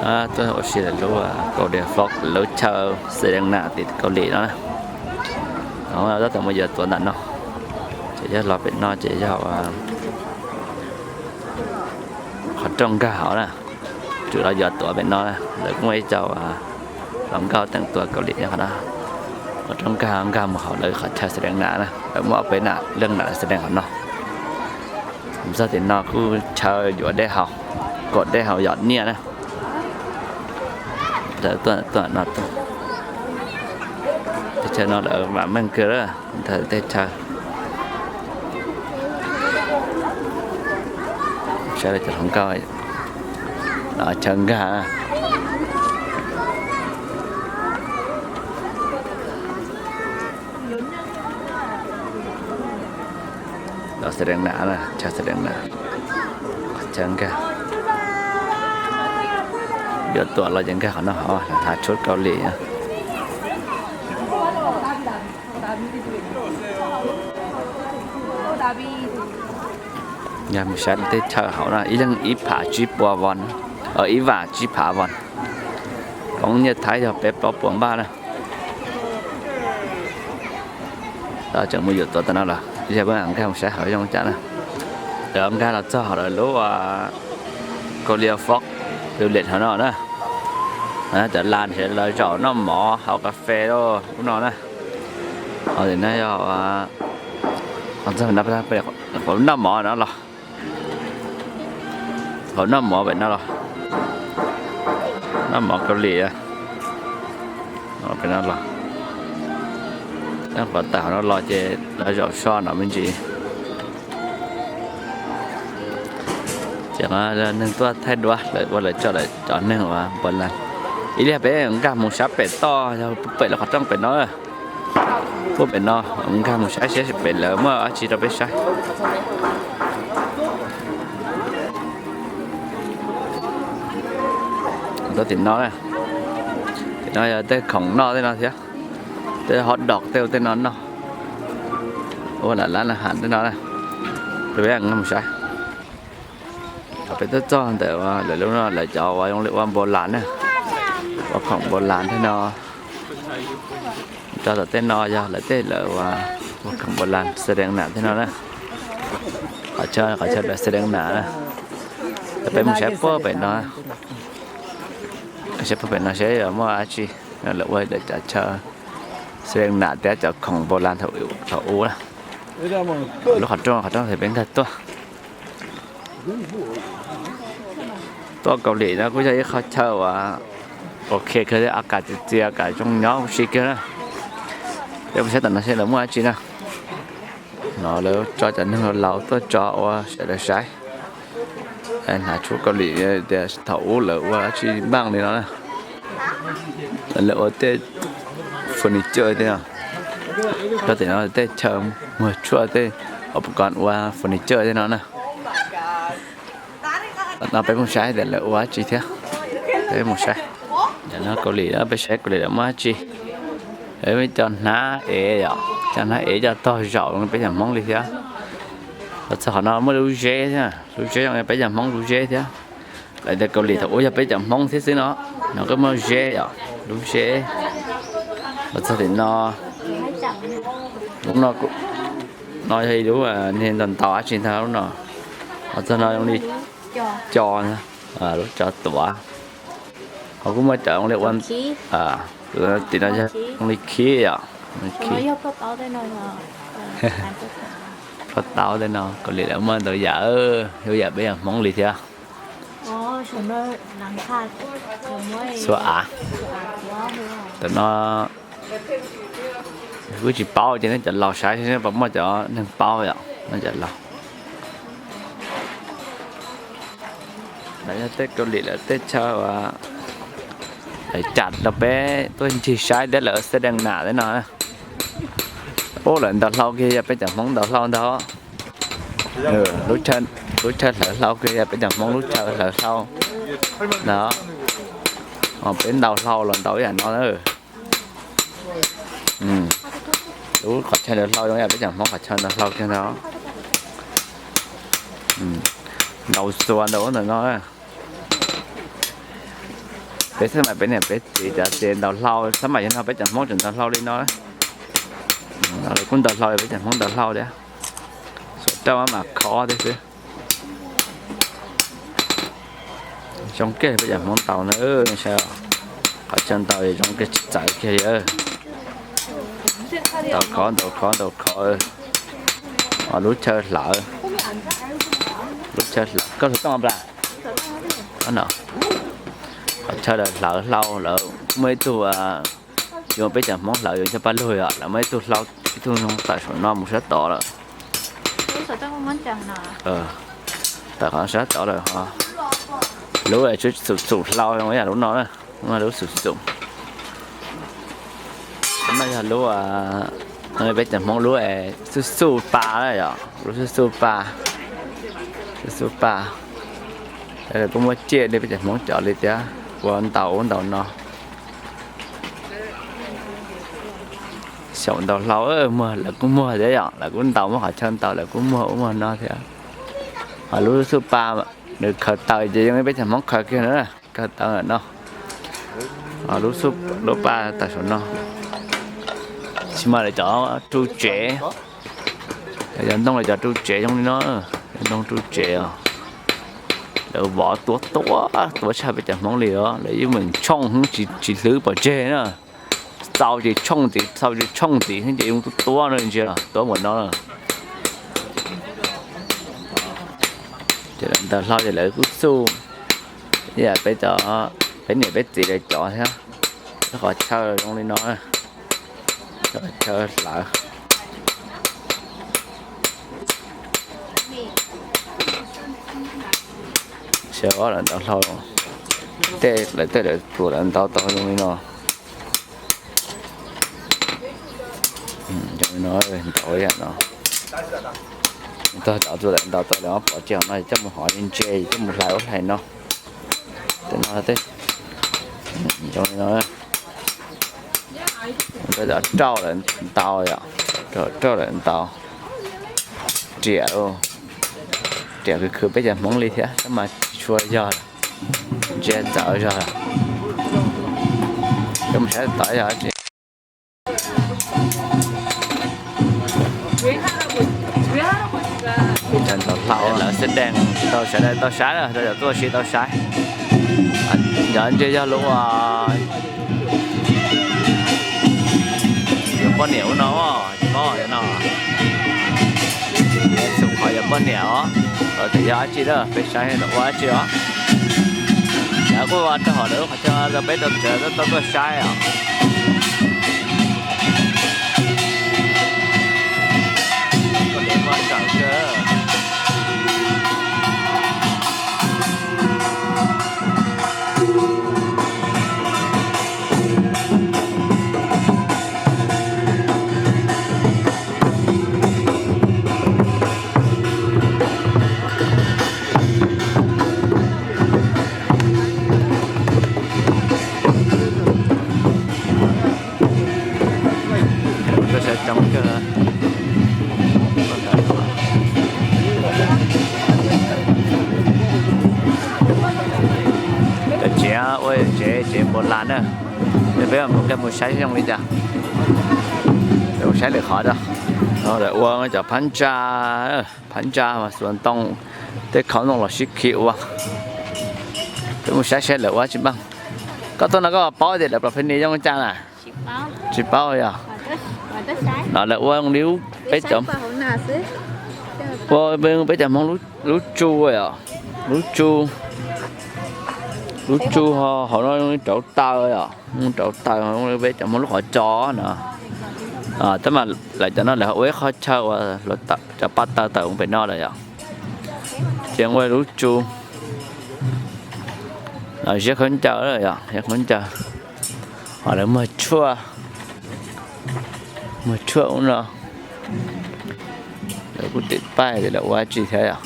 Tuaj ua si lawm lub Golden Fork, lub chaw Selena tim Kaus Lim no na. Tab tom mus yuav tuav ntawm no, ces yog los pem no ces yog qhov rooj nkag hauv na. Tsum los yuav tuav pem no, lawv kuj muaj ib co hluas nkauj teem tua Kaus Lim nyob qhov no. Qhov rooj nkag, nkag mus hauv lawv qhov chaw Selena na, lawv muaj ob peb leej nam Selena qhov no. Mus txog tim no kuj chaw yuav dej haus, kom dej haus yom niaj na. Lawv tuaj, tuaj no tuaj. Teb chaws no lawv vam meej kawg lawm ntawm tej chaw. Saib cov hluas nkauj chaw nkag. Los Selena, chaw Selena, chaw nkag. Yuav tuam los ces nkag qhov no hov, hnav tshuaj Kaus Lim. Yog mus saib tej chaw hauv na, ib leeg ib phav tsib puas von, ib vam tsib phav von. Poob nyiaj Thaib yog peb plaub puas npaj na. Tseem mus yuav tuav tam no los yog peb nkag mus saib hauv zoo cas na. Lawv nkag los txog hauv lawv lub Golden Fork Village hauv no na. Cov las es lawv zaum noj mov haus kas fes lub no na. Hauv no yog qhov noj mov no los, qhov noj mov pem no los, noj mov Kaus Lim pem no los. Cov pov tawm hauv no los ces lawv zaum so no me ntsis. Ces neeg tuaj thaij duab lawv ua lawv tso lawv cov neeg uas npau las. Ib pliag peb nkag mus sab pem toj, yog pem lawv qhov rooj pem no, puag pem no, nkag mus saib seb pem lawv muaj dab tsi rau peb saib. Tim no, tim no yog tej khoom noj tej no thiab, tej hot dog tej ua tej no noj, ua lam lab lam ham tej no. Peb nkag mus saib. Thaum peb tuaj txog ntawm lawv lub no lawv cov uas zoo li ua npau las na, ua khoom npau las tej no. Rau tom tej no yog lawv tej lawv uas ua khoom npau las Selena tej no na. Qhov chaw, qhov chaw lawv Selena na. Peb mus saib puag pem no, saib puag pem no seb muaj dab tsi. Lawv ua lawv cov chaw Selena thiab cov khoom npau las thaum ub na. Lub qhov rooj, qhov rooj peb nkag tuaj. Tuaj Kaus Lim no kuj yog ib qho chaw uas ok kawg, a kas txias txias, a kas zoo nyob huv si kawg na. Peb mus saib tom no seb lawv muaj dab tsi na. No lawv tso cov neeg laus tuaj tso ua sawv daws saib. Hnav tshuaj Kaus Lim tias thaum ub lawv ua dab tsi npaaj li no na. Lawv ua tej furniture tej no. Rau tim no tej chaw muag tshuaj tej uas pab ua furniture tej no na. No peb mus saib tias lawv ua dab tsi thiab. Peb mus saib. Yog no Kaus Lim, peb saib Kaus Lim lawv muaj dab tsi. Cov hnab ev yom, cov hnab ev coj tog zaum peb cov Hmoob li thiab. Los txog qhov no muaj lub zeb thiab, lub zeb zoo peb cov Hmoob lub zeb thiab. Lawv tias Kaus Lim thaum ub yog peb cov Hmoob thiab xwb no. No kuj muaj zeb yom, lub zeb. Los txog tim no, lub no, no yog ib lub niag ntaus ntaus dab tsi ntag lub no. Los txog no zoo li co, lub co tuav. Ho kuj muaj cov zoo li ua, tim no yog zoo li khib yom, khib. Plhuaj taub tej no, Kaus Lim lawv muaj ntau yam, yam peb yam Hmoob li thiab. Xua av. Tam no kuj tsis paub ces nej cov laus saib seb puas muaj cov neeg paub yom, nej cov laus. Lawv yog tej Kaus Lim lawv tej chaw uas lawv cam rau peb tuaj ncig saib thiab lawv xeb deej nam thiab no. Ub, lawv ntaus hlau kiag yog peb cov Hmoob ntaus hlau ntag. Lub chaw hlawv hlau kiag yog peb cov Hmoob lub chaw hlawv hlau ntag. Peb ntaus hlau los ntaus ib yam no na. Lub qhov chaw ntaus hlau zoo yam peb cov Hmoob qhov chaw ntaus hlau kiag ntag. Ntaus xua ntawm ub ntawm no. Peb xab mas peb niam peb txiv cov txiv ntaus hlau, xab mas yog no peb cov Hmoob tseem ntaus hlau li no. Lawv kuj ntaus hlau, peb cov Hmoob ntaus hlau thiab. Suav rauj mam khov thiab xwb. Zoo kiag peb cov Hmoob ntaus na, saib qhov chaw ntaus zoo kiag tsis txawv kiag li. Ntaus khov, ntaus khov, ntaus khov. Lub chaw hlawv, lub chaw hlawv, koj hlawv tooj plas no. Qhov chaw lawv hlawv hlau, lawv muaj ib tug, tsis muaj peb cov Hmoob hlawv, yuav coj pab lug os, lawv muaj ib tug hlau, ib tug zoo tawm saum no mus sab tod lawm. Tawm qhov sab tod lawm ho. Lub xum xum hlau zoo ib yam lub no na, lub xum xum. No yog lub, peb cov Hmoob lub xub xub pa na yom, lub xub xub pa, xub xub pa. Kuj muaj ciaj li peb cov Hmoob cov li thiab, ua ntaus ub ntaus no. Xyaum ntaus hlau muag, lawv kuj muag thiab yom, lawv kuj ntaus, muaj qhov chaw ntaus lawv kuj muag ub muag no thiab. Ho lub xub pa, nws khaws taws ces zoo li peb cov Hmoob khaws kiag na, khaws taws no. Lub xub, lub pa tawm saum no. Tsis mas lawv cov ru tsev, yog ntoo lawv cov ru tsev zoo li no, ntoo ru tsev os. Lawv vov tuav tuav tuav tshaj peb cov Hmoob li os, lawv yeej meem tshooj tsis hlwb pov tseg na. Txaus ces tshooj ntxiv, txaus ces tshooj ntxiv, ces zoo tuav tuav no ntsia tuav npaum no. Ces lawv ntaus hlau ces lawv kuj xuj ib yam peb cov, peb niam peb txiv lawv cov thiab. Qhov chaw zoo li no, qhov chaw hlawv. Xyov lawv ntaus hlau, tej lawv tej lawv txuas lawv ntaus tau zoo li no. Zoo li no, ntaus ib yam no. Tog cov txuas lawv ntaus tau lawv pov tseg no coj mus hov ntse, coj mus hlais ub hlais no. Tej no tej, zoo li no. Cov rauj lawv ntaus yom, rauj lawv ntaus. Riam, riam khwv khwv peb cov Hmoob li thiab tab mas tsis tshua yog, ntsia txawv zog. Coj mus saib tod yog tsis. Ntaus hlau lawv xeb dees tau saib, tau saib, rau cov tuaj si tau saib. Yog ntsia yog lub, yog poj niam ub no, tsis paub no. Xum qhov yog poj niam os, tsis yog dab tsi lawm, peb saib lawv ua dab tsi os. Lawv kuj ua rau hauv lawv lub qhov chaw rau peb rau tsev tau tuaj saib os. Tuaj saib coob kawg. Cov tsev ua tsev, tsev npua las na. Peb mus saib zoo li cas, mus saib lwm qhov rau. Lawv ua cov phab ntsa, phab ntsa mas xuas ntoo, tej khau ntoo los sib khi ua. Peb mus saib saib lawv ua tsis npaaj. Koj tuaj no koj paub tias lawv plas phe ni zoo li cas na? Tsis paub yog. No lawv ua li peb cov, ua peb cov Hmoob lub tsu yom, lub tsu, lub tsu hauv no zoo li rauv taws yom, rauv taws peb cov Hmoob lub qhov tso no. Tab mas lawv cov no lawv ua ib qho chaw uas cov paj taws tawm pem no lawm yom. Ces ua lub tsu, ziab khaub ncaws yom, ziab khaub ncaws. Ho lawv muag tshuaj, muag tshuaj ub no. Lawv kuj tim paib tias lawv ua dab tsi thiab yom.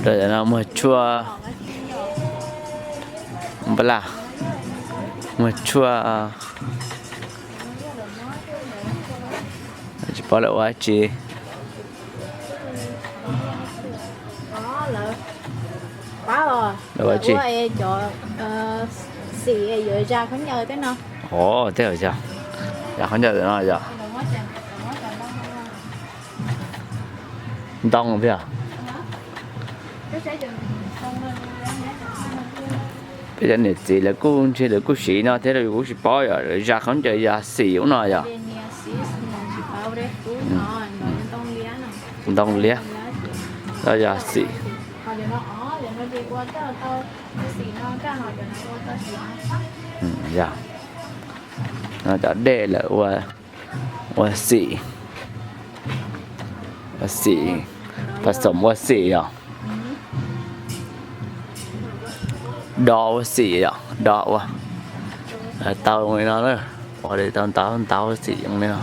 Rau no muag tshuaj npaj laj, muag tshuaj, tsis paub lawv ua dab tsi. Lawv ua dab tsi? Xim yuav zas khaub ncaws tej no. Ov, tej zaum yog zas khaub ncaws no yog ntoo thiab. Peb cov niam txiv lawv kuj ntshe lawv kuj siv no thiab los yus kuj tsis paub yom, lawv zas khaub ncaws yog xim ub no yom. Ntoo liab, no yog xim. Yog, no cov dej lawv ua, ua xim, ua xim, pas xom ua xim yom. Do ua xim yom, do ua, tau li no, ua li tau ntau ntau xim li no.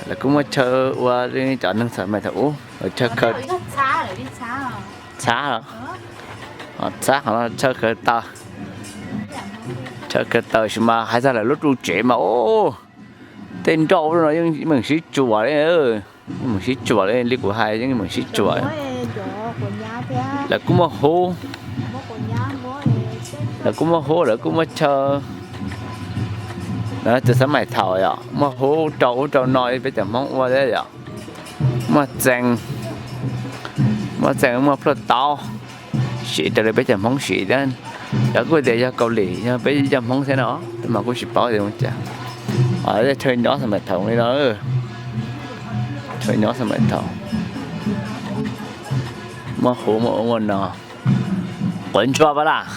Lawv kuj muaj chaw ua li cov neeg xam mais thaum ub, lawv chaw khaws txhab los, txhab qhov no chaw khaws taws, chaw khaws taws sis mas hais txog lawv lub ru tsev mas ub, tej nroj no yeej meem sib tsuam li, yeej meem sib tsuam li, li kuv hais yeej meem sib tsuam. Lawv kuj muaj hub, lawv kuj muaj hub, lawv kuj muaj chaw. Tus xab maim thaum yom, muaj hub rau ub rau no li peb cov Hmoob ua thiab yom. Muaj txee, muaj txee muaj plhuaj taub, siv raws li peb cov Hmoob siv thiab. Lawv kuj tias yog Kaus Lim yog peb cov Hmoob thiab no, tab mas kuj tsis paub tias ua cas. Chaw nyob xab maim thaum li no, chaw nyob xab maim thaum. Muaj hub muaj ub muaj no. Quav ntsuag pab laj,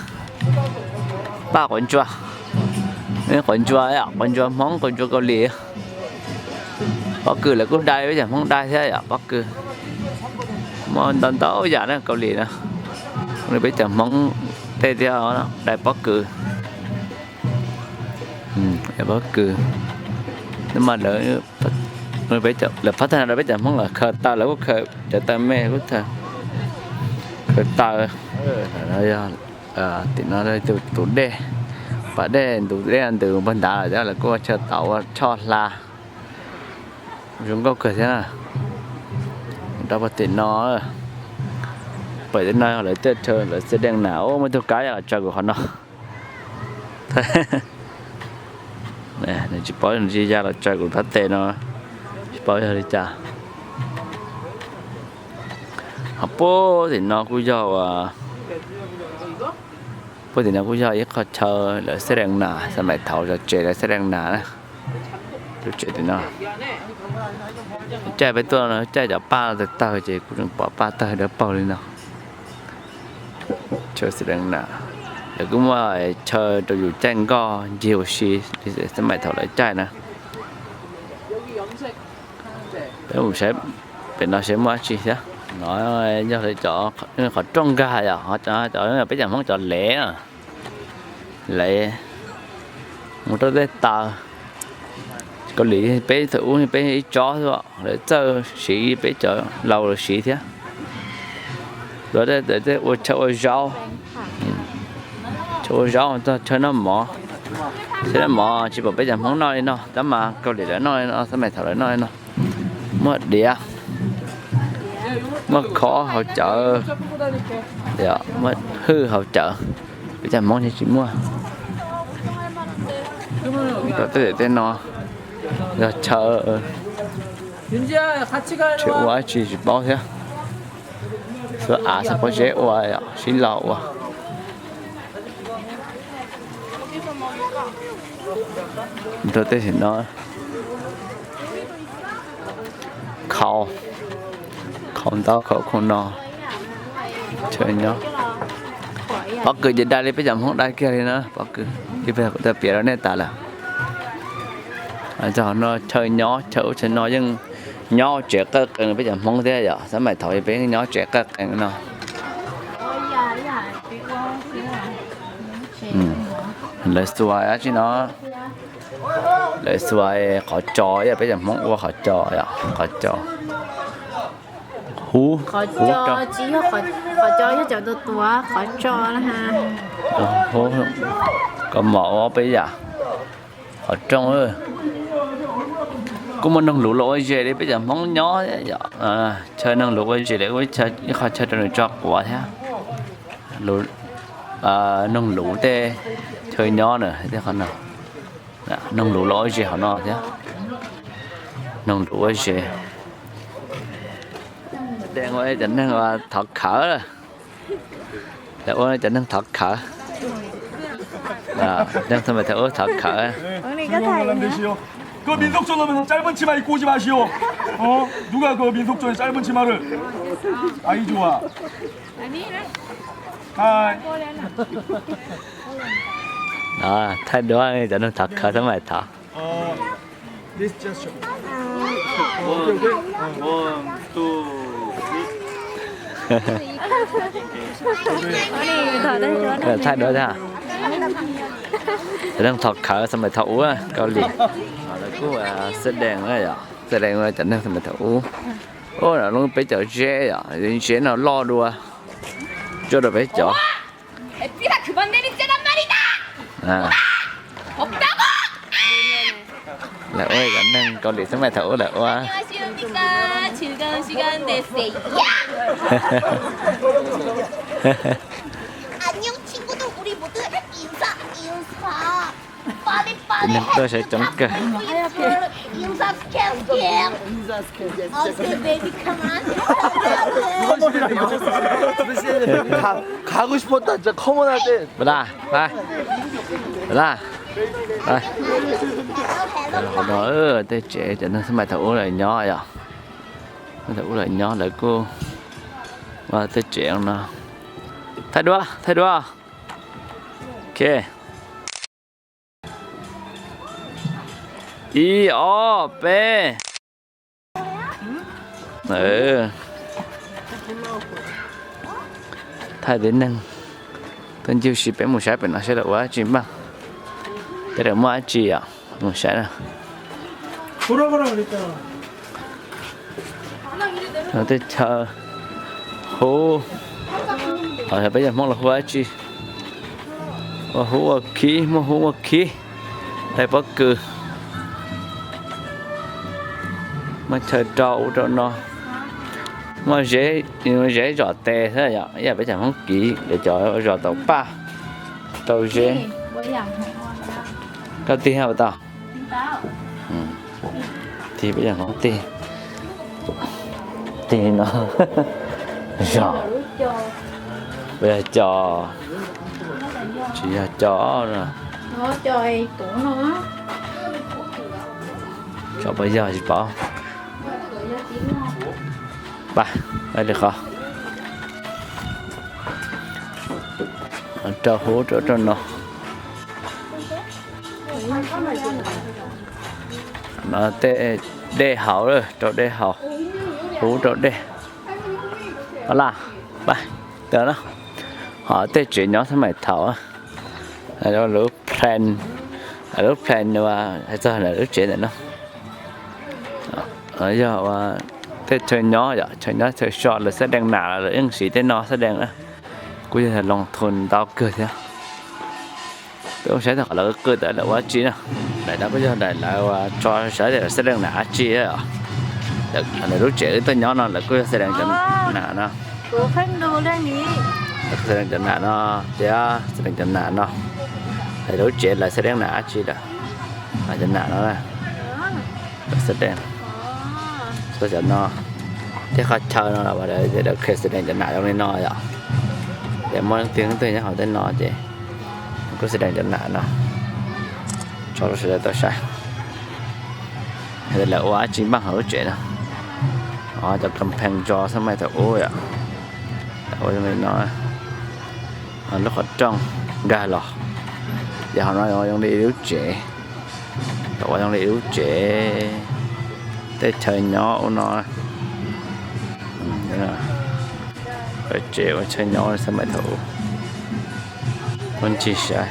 pab quav ntsuag, quav ntsuag, quav ntsuag Hmoob quav ntsuag Kaus Lim. Pob kws lawv kuj dai peb cov Hmoob dai thiab yom, pob kws. Muaj ntau ntau yam na Kaus Lim na, peb cov Hmoob tej thiab dai pob kws. Pob kws, tab mas lawv, lawv pab tag no rau peb cov Hmoob los khaws taws, lawv kuj khaws cov taws me kuj khaws taws. Tim no tus dej, pas dej ntug dej ntws puag nrad lawm thiab lawv kuj ua chaw tau ua choj hla. Zoo nkauj kawg thiab na. Rau puag tim no, pem tim no lawv tej chaw lawv xia dees na, muaj tug kab los tsaws kuv qhov no. Nws tsis paub, nws tsis ya los tsaws kuv thab tes no, tsis paub yog li cas. Ho puag tim no kuj yog, puag tim no kuj yog ib qho chaw lawv xia dees na, xab maim thaum zov tsev lawv xia dees na. Lub tsev tim no, caij peb tuaj no caij cov paj tawg tawg ces kuv tseem pom paj tawg dawb paug li no. Chaw xia dees na, lawv kuj muaj chaw rau yus caij nkoj ncig ua si li xab maim thaum lawv caij na. Peb mus saib pem no saib muaj dab tsi thiab. No yog li cov qhov rooj nkag yom, cov peb cov Hmoob cov lev na, lev mus rau tej taws. Kaus Lim peb thaum ub peb ib tsob xwb, lawv txawj siv, peb cov laus los siv thiab. Luag tej ua chaw ua zaub, chaw ua zaub txog chaw noj mov. Chaw noj mov tsis pom peb cov Hmoob noj li no, tab mas Kaus Lim lawv noj li no, xab maim thaum lawv noj li no. Muaj diav, muaj khob hauv cawv, muaj hwj hauv cawv, peb cov Hmoob tsis muaj. Tej no yog chaw, chaw ua dab tsi tsis paub thiab. Xuab av xuab pob zeb ua, sib laug ua. Rau tej no, khau, khau ntaub khau khoo no, chaw nyob. Pob kws ces dai li peb cov Hmoob dai kiag li na, pob kws li kuv tau piav rau nej tas lawm. Cov no chaw nyob, chaw ub chaw no yeej nyob tsev qawj qees, peb cov Hmoob thiab yom, xab maim thaum peb nyob tsev qawj qees no. Lawv xuas dab tsi no, lawv xuas qhov tso, yog peb cov Hmoob ua qhov tso, qhov tso, huv, qhov tso, qhov tso, kov mom ua peb yam, qhov rooj. Kuj muaj noog luv los ua zes li peb cov Hmoob nyob, chaw noog luv ua zes li, ib qho chaw rau nws tso quav thiab. Noog Luv tej chaw nyob na, tej qhov no. Noog Luv los ua zes hauv no thiab. Noog Luv ua zes. Cov neeg thov khawv. Lawv ua cov neeg thov khawv. Neeg thov, thov khawv. 各民族尊重的人，짧은 치마 입고 오지 마시오. 어? 누가 그 민族尊重짧은 치마를? 아니죠. 아. Thaij duab cov neeg thov khawv xab mais thov. This gesture. One, two, three. Thaij duab thiab. Cov neeg thov khawv xab mais thov ua Kaus Lim. Lawv kuj xab dees na yom, xab dees cov neeg xab mais thov ua. Ub, no lub peb cov zeb yom, zeb no loj dua, tsuas rau peb cov. Lawv ua cov neeg Kaus Lim xab mais thov ua lawv ua. Cov neeg tuaj saib coob kawg. Laj, laj, laj. Qhov no tej tsev cov neeg xab mais thov ua lawv nyob yom. Thov ua lawv nyob, lawv kuj ua tej tsev no. Thaij duab, thaij duab. Ok. Ib, ob, peb. Thaij tej neeg tuaj ncig si, peb mus saib pem no saib lawv ua dab tsi npaj. Peb lawv muaj dab tsi os, mus saib na. Tej chaw hub, peb yog Hmoob los hu dab tsi? Ua hub ua khib, muaj hub ua khib, daim pob kws, muaj chaw rau ub rau no, muaj zeb, zeb zom tes xwb yom, ib yam peb cov Hmoob kiv, cov zos tau paj, rau zeb. Koj tig hab tau. Tig peb yog Hmoob tig. Tig no. Zos. Peb yog cov, tsis yog cov. Cov puas yog tsis paub. Pab, li qhov rau hub rau rau no. No tej dej haus, rau dej haus, hub rau dej. Laj, pab, tau no. Ho tej tsev nyob xab mais thaum lub plan, lub plan hais txog lub tsev ntawm no. Yog ua tej chaw nyob yom, chaw nyob chaw so lawv xab dees nam los lawv yeej siv tej no xab dees na. Kuj yog loo thun ntau kawg thiab. Peb ua saib tau qhov lawv qw tawm lawv ua dab tsi na. Daim no kuj yog daim lawv tso saib tias lawv xab dees nam dab tsi. Lawv lub tsev wb tuaj nyob no lawv kuj yog xab dees cov nam no. Xab dees cov nam no, thiab xab dees cov nam no. Lawv lub tsev lawv xab dees nam dab tsi lawm. Cov nam no, lawv xab dees. Cov no, tej qhov chaw no los lawv khev xab dees cov nam zoo li no yom. Ces muaj leej twg leej twg nyob hauv tej no ces kuj xab dees cov nam no tso rau sawv daws tau saib. Lawv ua dab tsi npaj hauv lub tsev no. Cov kas phees tso xab mais thaum ub yom. Ua zoo li no, lub qhov rooj nkag los, ces hauv no zoo li ib lub tsev. Tau ua zoo li ib lub tsev, tej chaw nyob ua no. Tsev ua chaw nyob xab mais thaum ub, muaj ntsis saib.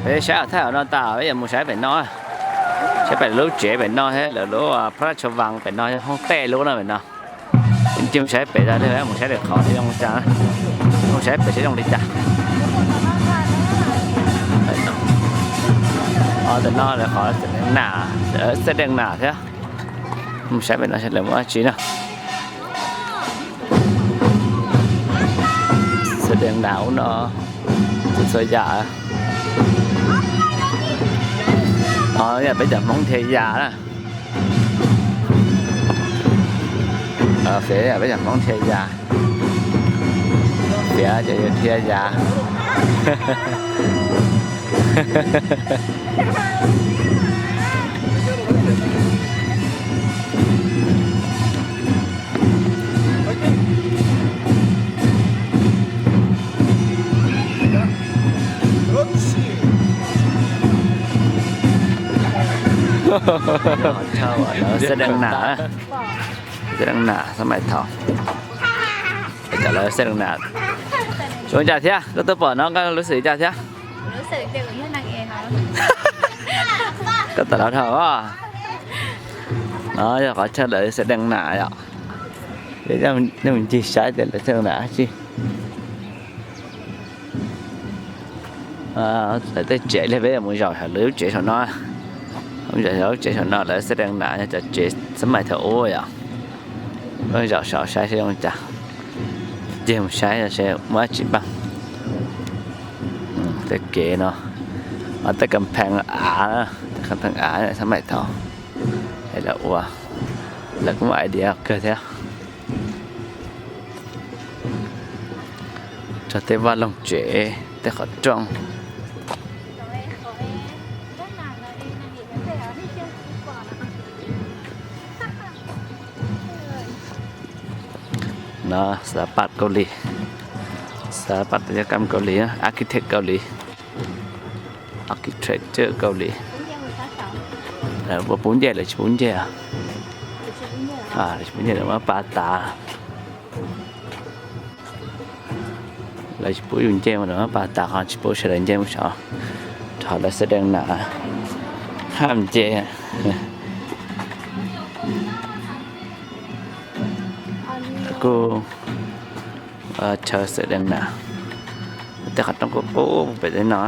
Peb saib thaj no tas peb yuav mus saib pem no, saib pem lub tsev pem no thiab lawv lub phab laj tsho vas pem no, hoob tej lub no pem no. Mus saib pem tas mus saib lawv qhov zoo li cas, mus saib pem saib zoo li cas. Tam no lawv qhov xab dees nam, xab dees nam thiab. Mus saib pem no saib lawv muaj dab tsi na. Xab dees nam ub no txhua yam. Yog peb cov Hmoob dhia yas na. Fiav yog peb cov Hmoob dhia yas. Fiav ces yog dhia yas. Xab dees nam, xab dees nam xab maim thaum, cov lawv xab dees nam. Zoo li cas thiab? Koj tuaj pom no koj lub xwm li cas thiab? Koj tawm los dhau os. No yog qhov chaw lawv xab dees nam yom. Nej mus ncig saib tias lawv xab dees nam dab tsi. Lawv tej tsev li peb yuav mus zaum saum lub tsev saum no. Mus zaum saum lub tsev saum no lawv xab dees nam yog cov tsev xab maim thaum ub yom. Zaum saum saib seb zoo li cas. Ncig mus saib seb muaj dab tsi npaj. Tej kev no, tej kas phees av, tej kas phees av xab maim thaum es lawv ua, lawv kuj muaj idea kawg thiab. Tso tej vaj loog tsev, tej qhov rooj. No xav pam Kaus Lim, xav pam tus yaj kam Kaus Lim, architect Kaus Lim, architecture Kaus Lim. Puas pub nce? Lawv tsis pub nce. Lawv tsis pub nce, lawv muab pas tas. Lawv tsis pub yus nce mas lawv muab pas tas qhov tsis pub sawv daws nce mus saud. Rau lawv xab dees nam, haj nce. Kuj chaw xab dees nam, tej qhov rooj kuj pub pem tej no.